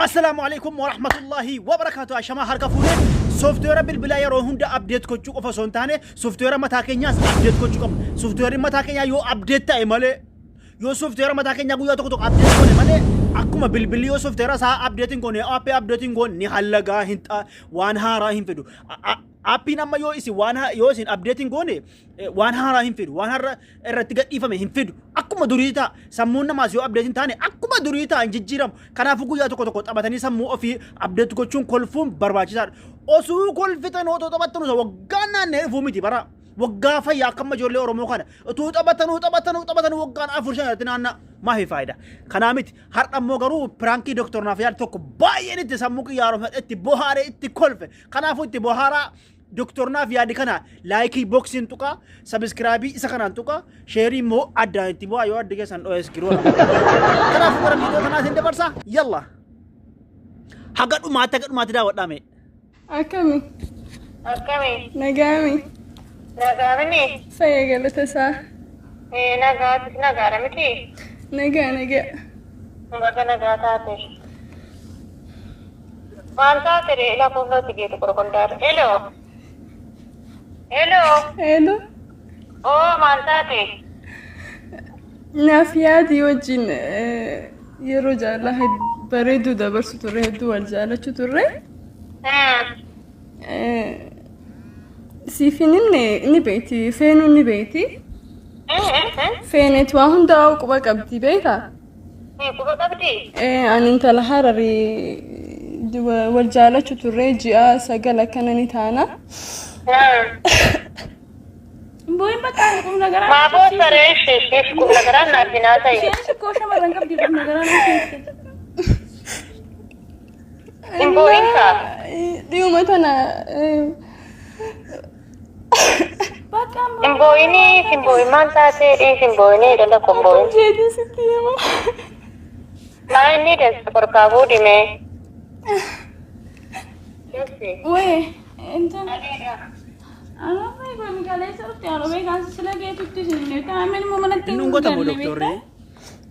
Assalaamu alaikum warahmatullahi wabarakaatu. Ashamaa harka fuunee sooftiweera bilbilaa yeroo hunda update gochuu qofa osoo hin taane sooftiweera mataa keenyaas update gochuu qabna. Sooftiweerri mataa keenyaa yoo update ta'e malee yoo sooftiweera mataa keenyaa guyyaa tokko tokko update goone malee akkuma bilbilli yoo sooftiweera isaa update hin goone aappii update hin goone ni hallagaa hin waan haaraa hin fidu. Aappiin amma yoo isin waan yoo isin update hin goone waan haaraa hin fidu waan har'a irratti gadhiifame hin fidu akkuma durii ta'a sammuun namaas yoo update hin taane akkuma durii ta'a hin jijjiiramu kanaafuu guyyaa tokko tokko taphatanii sammuu ofii update gochuun kolfuun barbaachisaadha osoo kolfitan otoo taphattan osoo waggaan naannee dhufuu miti bara waggaa fayyaa akka amma ijoollee Oromoo kana utuu taphatanuu taphatanuu taphatanuu waggaan afur shan irratti naanna'a maafi faayida kanaa miti har'a immoo garuu piraankii Dooktor Naafiyaad tokko baay'een itti sammuu qiyyaarofadhe itti bohaaree itti kolfe kanaafuu itti bohaaraa Doktor naaf yaadi kana laayikii boksiin tuqaa sabiskiraabii isa kanaan tuqaa sheerii immoo addaan itti bu'aa yoo addi keessan dho'es giroodha. Kanaafuu gara viidiyoo kanaa isin dabarsa yalla. Haga dhumaatti haga dhumaatti daawwadhaa mee. Akkami? Akkami? Nagaami? Nagaamini? Fayya galata isaa. Nagaatis nagaadha miti? Nagaa nagaa. Baga nagaa taate. Maal taate ree ilaa fuullooti geetu qorqondaara. Hello. Hello. Hello. Oo maal taate? Naaf yaadii wajjin yeroo jaalala bareedduu dabarsu turre hedduu wal jaalachuu turre. Siif hin himne ni beekti feenuu ni beekti. Feeneet waa hundaa quba qabdi beektaa? Quba qabdi? Ani intala Hararii wal jaalachu turre ji'a 9 akkana ni taana. Booyin bakka ani qubna garaa Maa boossa ree ishee ishee qubna garaan naaf hin haasa'in. Isheen xiqqoo shamarran qabdi qubna garaa nama seente. Hin boo'in kaa. Dhiyuma tana Bakka Hin boo'inii hin boo'in maal taatee dhiis hin boo'inii dhala koo hin boo'in. Jeetiin sitti hima. Maa inni dansa korkaa fuudhimee. Dessi. Wee intal Anoo kun kaleessa dhufte anoo beekaan sila geetutti isin hin beektan amma immoo manatti Inni hin dhungatamu galle doktorri.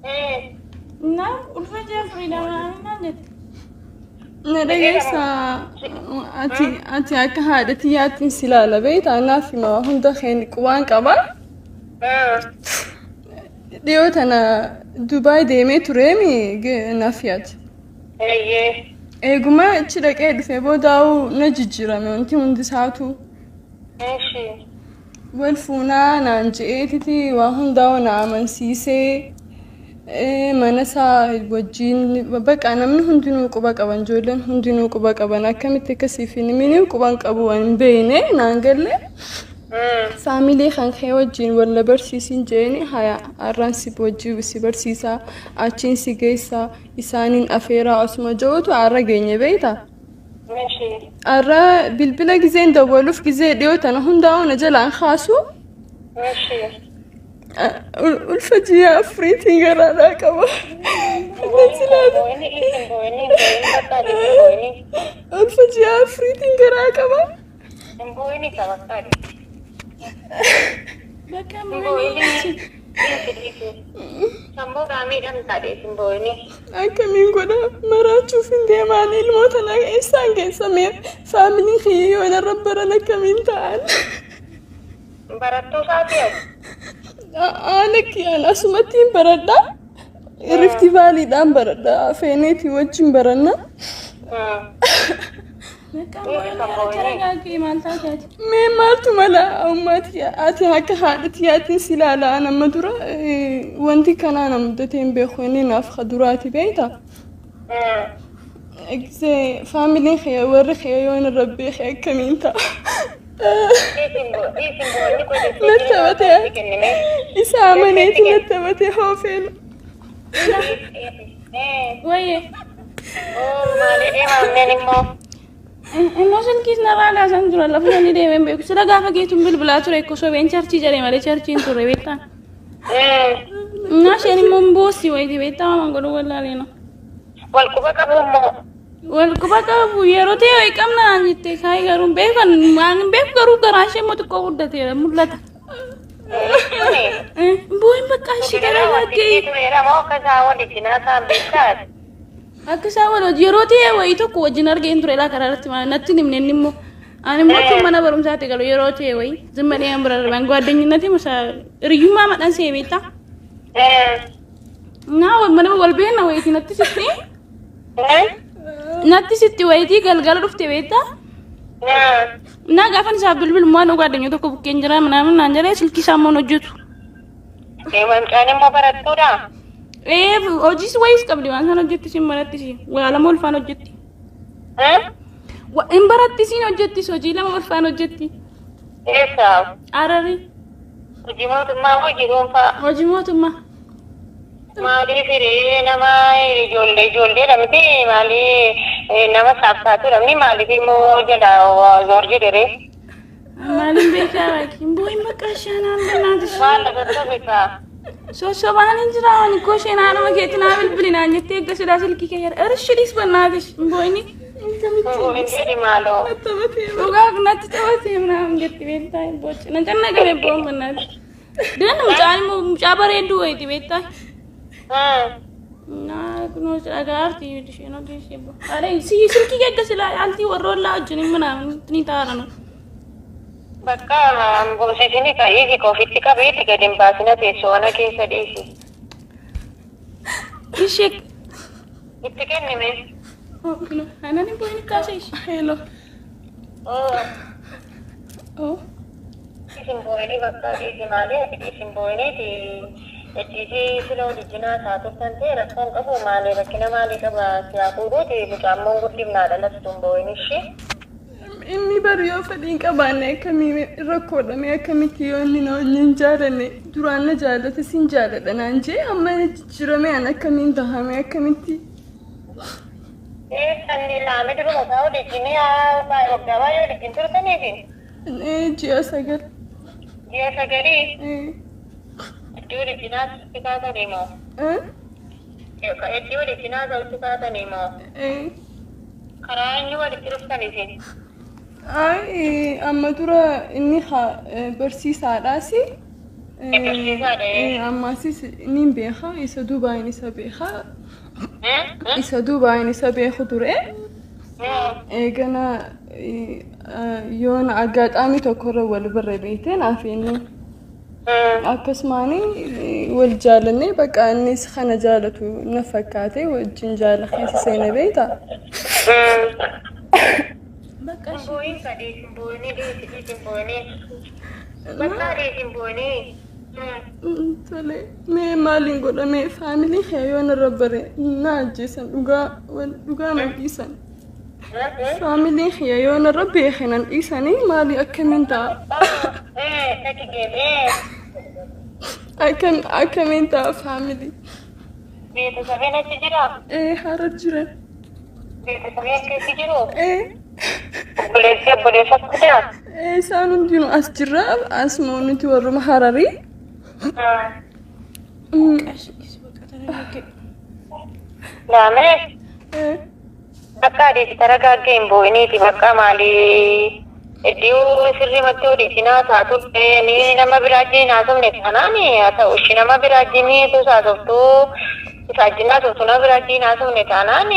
beektaa. Na ulfa ji'a afurii dha maal jette? Na dhageessa ati ati akka haadha tiyyaatti si ilaala beektaa naaf hima waa hunda keen qubaan qaba. Dhiyoo tana Dubaay deemee tureemi naaf yaad. Eeyyee. Eeguma achi dhaqee dhufee boodaa'uu na jijjiirame wanti hundi isaatu. Eshi. Wal fuunaa naan je'eetiti waa hundaa'uu na amansiisee mana isaa wajjin baqa namni hundinuu quba qaban ijoolleen hundinuu quba qaban akkamitti akkasiif hin himini quban qabu waan hin beekne naan galle faamilee kan kee wajjin wal na barsiisin jeeni haya har'aan si wajjin si barsiisaa achiin si geessaa isaaniin afeeraa osuma je'utu har'a geenye beektaa. Har'a bilbila gizeen dawwaluuf gizee dhiyoo tana hundaa'uu na jalaan kaasu. Ulfa ji'a afuriitiin garaadhaa qaba. Ulfa ji'a afuriitiin garaa qaba. Bakka boo'inii. Akkamiin godha maraachuuf hin deemaan ilmoo tana eessaan geessamee faamiliin kiyya yoo narra baran akkamiin ta'an. Barattuu isaati ati? Lakki an asumatti hin baradha. Rifti Vaaliidhaan baradha. Feeneetii wajjin baranna. Bakka boo'inii taragaagee maal taate ati? Mee maaltu mala ummaati ati akka haadha tiyyaatiin si ilaala an amma dura wanti kanaa na mudatee hin beeku inni naaf ka duraati beekta. Gisee faamiliin kiyya warri kiyya yoo narra beeke akkamiin ta'a. Natti taphatee isa amaneeti natti taphatee hoofeenu. Wayye. Immoo silkiis narraa kaasan tura lafa inni deemee hin beeku. Sila gaafa geetuun bilbilaa ture ekkoo sobeen charchii jedhee malee charchiin turre beektaa. Innaa isheen immoo hin boossi wayitii beektaa waan godhu wallaalee Wal quba qabu immoo. Wal quba qabu yeroo ta'e wayi qabna naan jette kaayii garuu hin beekan waan hin beeku garuu garaan ishee immoo xiqqoo guddateera mul'ata. Boo'in bakka ishee garagaggee. Tureera moo akka isaa walitti naataan beektaati? Akka isaan wal hojii yeroo ta'e wayii tokko wajjin argeen ture laa karaa irratti maal natti hin himne inni immoo. Ani immoo tun mana barumsaatti galu yeroo ta'e wayii zimma dhiyaan bira darban gwaaddanyinnati musa hiriyyummaa madhan see beektaa. Naa wal mana wal beekna wayitii natti sitti natti sitti wayitii galgala dhufte beektaa. Naa gaafan isaaf bilbilu maal gwaddanyoo tokko bukkeen jira minaamin naan jedhee silkii isaa immoo hin hojjetu. Mucaan immoo barattuudha. Ee, hojiis wayiis qabdi, waan sana hojjetti, siin barattisi, waa lama ulfaan hojjetti. Hin barattisiin hojjettis, hojii lama ulfaan hojjetti. Eessa? Arari. Hojii mootummaa moo hojii dhuunfaa? Hojii mootummaa. Maaliif hiree nama ijoollee ijoolleedha miti, maalii nama saafsaatudha miti, maaliif immoo jala zoor jedhere? Maaliin beekaa waaqi hin boo'in, bakka isheen banaati. Maal lafa beekaa? Sossobaan hin jira, ani koo isheen haadhuma keetti naa bilbili naan jettee eegga silaa silkii kee jira. Ershi dhiis banaati, hin boo'ini. Hin jedhi maaloo. Dhugaa natti taphatee naan jetti beektaa, hin boochi. Nan cannaqame bo'oon banaati. Dinan mucaan immoo mucaa bareedduu wayiiti beektaa. Naa kunoo dhagaarti isheen hojii ishee bo. Haadha si silkii kee eegga silaa altii warroon laa wajjin hin manaa ni taa'an. Bakka boosisini ka'iisi ofitti qabeeti gadi hin baasina, teessoo ana keessa dhiisi. Ishee. Itti kennime. Anan hin boo'in, kaasa ishee. Hello. Oh. Isin boo'inii, bakka dhiisi, maalii ati isin boo'iniiti itti sila wajjinaa isaa turtan ta'e rakkoon qabu, maalii rakkina maalii qaba? Siyaa fuudhuuti, mucaammoon guddifnaa dhalattu, hin boo'in ishii. Inni bari yoo fedhii hin qabaanne akkamii rakkoodhame? Akkamitti yoo inni na wajjin jaalanne, duraan na jaalate, sin jaaladha naan jee, amma jijjiirame, an akkamiin tahame, akkamitti? Sanni laame duruma isaa wajjinii waggaa baay'ee wajjin turtaniifi. Ji'a 9. Ji'a 9? Eh. Iddoo wajjinaa itti kaatanii moo? Eh? Iddoo wajjinaa itti kaatanii moo? Eh. Karaa eenyu walitti dhuftan isin? Ay, amma dura inni barsiisaadhaas. Barsiisaadha, eh. Ammaasis ni beeka, isa duubaan isa beeka. Isa duubaan isa beeku ture. Eegana yoona aggaxaamii tokkorra wal birra beekte naaf inni. Akkasumaan wal jaalannee, bakka innis kana jaalatu na fakkaate, wajjin jaala keessa seene beekta. Bakka ishee. Boo'in kadhi, boo'inii dhiisi, dhiisi, boo'inii. Bakka dhiisi, boo'inii. Tole, mee maaliin godhame? Family kee yoo narra bare na ajjeesan, dhugaa dhugaa nan dhiisan. Family kee yoo narra beeke nan dhiisanii, maali, akkamiin ta'a? Dhaqi geemee. Akkamiin ta'a family? Beetasabeen achi jiraa? Ee, hara jiran. Beetasabeen keessa jiru? Ee. Obboleessi obboleessa guddaa? Ee, isaan hundinuu as jirra, asuma nuti warruma Hararii. Laamee. Ee. Bakka adeeti taragaaggee, hin boo'iniiti, bakka maalii iddoo sirrimatti odeessinaa taatu ni nama biraa wajjin haasofne taanaan haa ta'u, ishii nama biraa wajjin haasoftuu, isa wajjin haasoftu, nama biraa wajjin haasofne taanaan,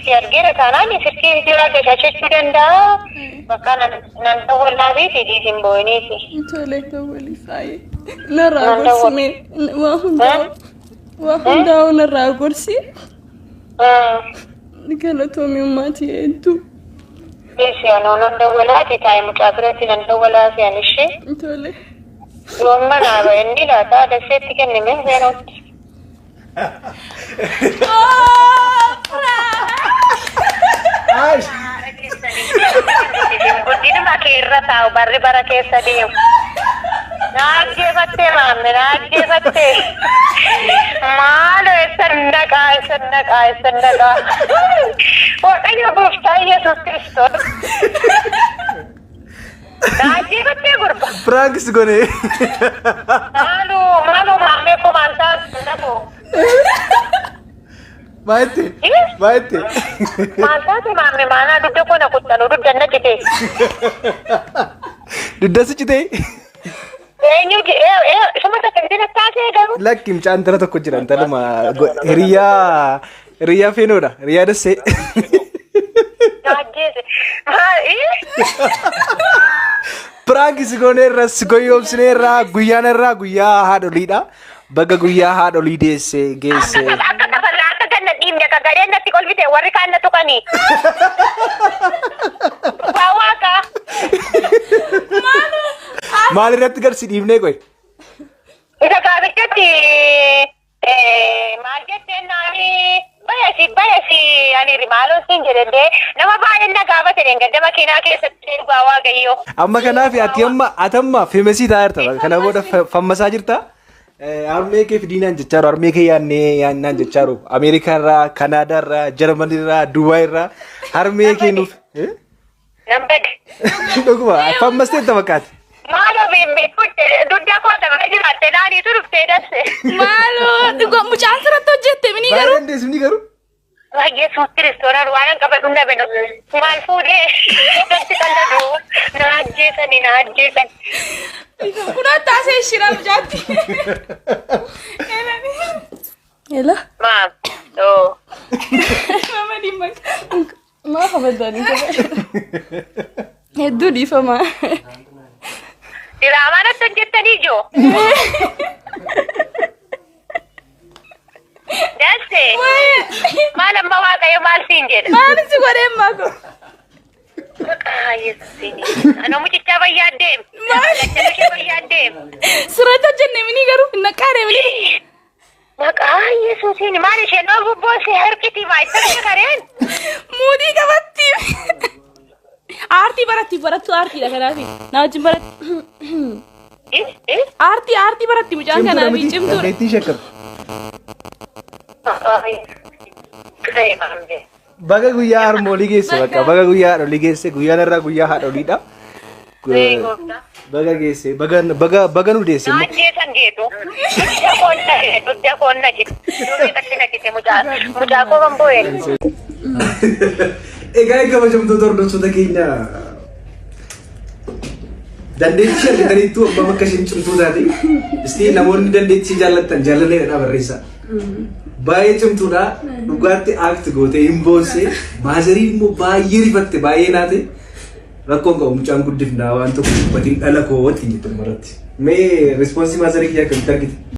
si argeera taanaan sirkii jira gashachuu danda'a. Bakka nan dawwallaafiiti, dhiisi, hin boo'iniiti. Tole, tawwali faayee. Narraa gorsi mee, waa hundaa'u. Waa hundaa'u narraa gorsi. Galatoomii ummaatii hedduu. Dhiisi, anoo nan dawwalaati taa'e, mucaa biratti nan dawwalaafi ani ishee. Tole. Yoon manaa ba'e inni laata dasseetti kennime seenutti. Ay, Guddinuma kee irra taa'u, barri bara keessa deemu. Na ajjeefattee maamme, na ajjeefattee. Maaloo, eessan dhaqaa, eessan dhaqaa, eessan dhaqaa? Waaqayyo gooftaa Yesuus Kiristoos. Na ajjeefattee gurba. Prank si gone. Maaloo, maaloo, maammee koo, maal taatu naqu? Maayitti? Maayitti? Maal taate maamme, maanaa dugda koo na kuttanuu, dugda na cite. Dugda si citee? Eenyu suma takka isin taasee garuu. Lakki, mucaan intala tokko jira, intaluma hiriyaa Hiriyaa feenoodha. Hiriyaa dassee. Ajjeese. Maal? Prank si gooneerra, si goyoomsineerra, guyyaan irraa guyyaa haadholiidha. Baga guyyaa haadholii deesse geesse. Akka kafarraa akka ganna dhiibne akka gadheen natti kolfite warri kaan na tuqanii. Waa waaqa. Maal irratti garsi dhiibnee qoy? Isa gaafichatti maal jetteen naani bayasi bayasi ani maaloo siin jedhee nama baay'een na gaafate gadda makiinaa keessatti dhugaa waaqayyoo. Amma kanaaf ati amma ati amma famous ta'aa jirta. Kana booda fammasaa jirta. Harmee kee fidiinaan jechaa jiru. Harmee kee yaannee yaannaan jechaa jiru. Ameerikaa irraa, Kanaadaa irraa, Jarmanii irraa, Dubaay irraa harmee kee nuuf. Nan bade. Dhuguma fammasteetta fakkaate. Maaloo dugda koo dabra jiraatte naaniitu dhuftee dabse. Maaloo dhugaa mucaan sirratti hojjette mini Baay'ee garuu. dandeessu ni garuu. Yesuus Kiristoos waan hin qabadhu nabe maal fuudhee natti qalladhu na ajjeesani na ajjeesan. Kun taasee shira mucaatti. Ela Maam. Oo. Mama dhimma. Maa kabajanii hedduu dhiifama. Diraamaa natti hojjettanii ijoo. Dasse. Maal amma waaqayyo maal siin jedha? Maal si godhee maako? Maqaa Yesuusiin. Anoo mucichaa fayyaa deem. Lachana ishee fayyaa deem. Sirratti hojjenne mini garuu hin naqqaare mini. Maqaa Yesuusiin maal isheen noo bubboose harkiti maa itti kareen? Muudii qabatti. Aartii baratti barattu aartiidha kanaafi. Na wajjin baratti. Aartii aartii baratti mucaan kanaafi cimtuudha. Dandeettii ishee akkam. Baga guyyaa harmoolii geesse bakka baga guyyaa haadholii geesse guyyaan irraa guyyaa haadholiidha. Baga geesse baga baga baga nu deesse immoo. Ajjeesan geetu. Dugda koonna dugda koonna jette. Durii qatti na jette mucaa mucaa koo kan boo'e. Egaa kabajamtoota hordoftoota keenya dandeettii ishee argataniittu abbaa akka isheen cimtuu taate isti namoonni dandeettii ishee jaallattan jaalalleedha barreessaa. Baay'ee cimtuudha. Dhugaatti act gootee hin boosse. Maazarii immoo baay'ee rifatte baay'ee naate. Rakkoon qabu mucaan guddifnaa waan tokko dubbatiin dhala koo wajjin jettu irratti. Mee response maazarii kiyyaa akkamitti argite?